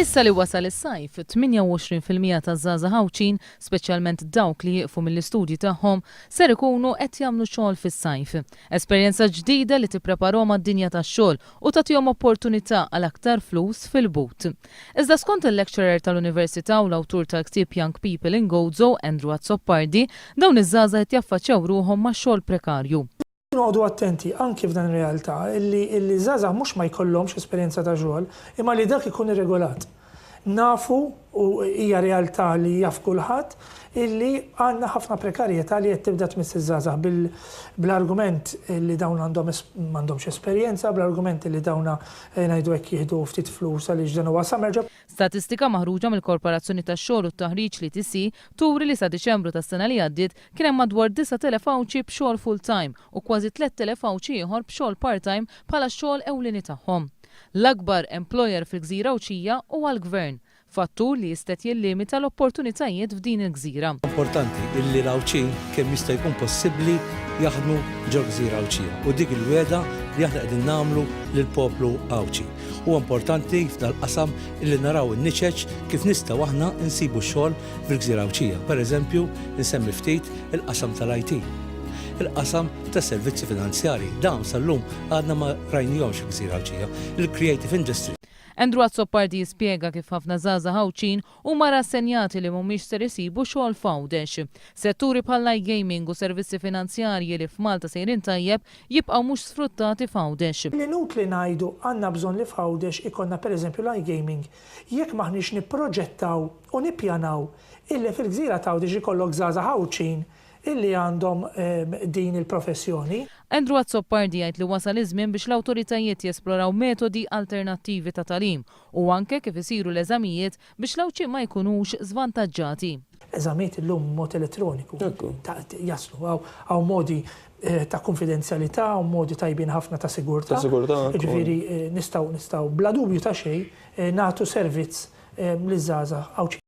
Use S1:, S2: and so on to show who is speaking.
S1: Issa li wasal is-sajf, 28% taż-żgħażagħ Għawdxin, speċjalment dawk li jieqfu mill-istudji tagħhom, ser ikunu qed jagħmlu xogħol fis-sajf. Esperjenza ġdida li tippreparhom għad-dinja tax-xogħol u tagħtihom opportunità għal aktar flus fil-but. Iżda skont il-lecturer tal-Università u l-awtur tal-ktieb Young People in Gozo, Andrew Azzopardi, dawn iż-żgħażagħ qed jaffaċċjaw ruħhom ma' xogħol prekarju.
S2: Noqogħdu attenti anki f'dan ir-realtà illi illi żgħażagħ mhux ma jkollhomx esperjenza ta' xogħol imma li dak ikun irregolat. Nafu u hija realtà li jaf kulħadd illi għandna ħafna prekarjetà li qed tibda tmiss iż-żgħażagħ bil bl-argument li dawn għandhom m'għandhomx esperjenza, bl-argument li dawna ngħidu hekk jieħdu ftit flus għaliex dan huwa summer job.
S1: Statistika maħruġa mill-Korporazzjoni tax-Xogħol u t-Taħriġ, l-ETC, turi li sa Diċembru tas-sena li għaddiet kien hemm madwar 9,000 Għawdxi b'xogħol full-time u kważi 3,000 Għawdxi ieħor b'xogħol part-time bħala x-xogħol ewlieni tagħhom. L-akbar employer fil-gżira Għawdxija huwa l-Gvern, fattur li jistet jillimita l-opportunitajiet f'din il-gżira.
S3: Importanti illi l-Għawdxin kemm jista' jkun possibbli jaħdmu ġol-gżira Għawdxija u dik il-wegħda li aħna qegħdin nagħmlu lill-poplu Għawdxi. Huwa importanti f'dal-qasam illi naraw in-niċeċ kif nistgħu aħna nsibu x-xogħol fil-gżira Għawdxija. Per eżempju, insemmi ftit il-qasam tal-IT, il-qasam tas-servizzi finanzjarji. Dawn sal-lum għadna ma rajnihomx fil-gżira Għawdxija. Il-creative industry.
S1: Andrew Azzopardi jispjega kif ħafna żgħażagħ Għawdxin huma rassenjati li mhumiex ser isibu xogħol f'Għawdex. Setturi bħall-iGaming u servizzi finanzjarji li f'Malta sejrin tajjeb jibqgħu mhux sfruttati f'Għawdex.
S2: Inutli ngħidu għandna bżonn li f'Għawdex ikollna pereżempju l-iGaming jekk m'aħniex nipproġettaw u nippjanaw illi fil-gżira t'Għawdex ikollok żgħażagħ Għawdxin illi għandhom din il-professjoni.
S1: Andrew Azzopardi jgħid li wasal iż-żmien biex l-awtoritajiet jesploraw metodi alternattivi ta' tagħlim u anke kif isiru l-eżamijiet biex l-Għawdxin ma jkunux żvantaġġati.
S2: Eżamijiet illum b'mod elettroniku jaslu. Hawn modi ta' kunfidenzjalità, hawn modi tajbin ħafna ta' sigurtà. Jiġifieri nistgħu nistgħu bla dubju ta' xejn nagħtu servizz liż-żgħażagħ Għawdxin.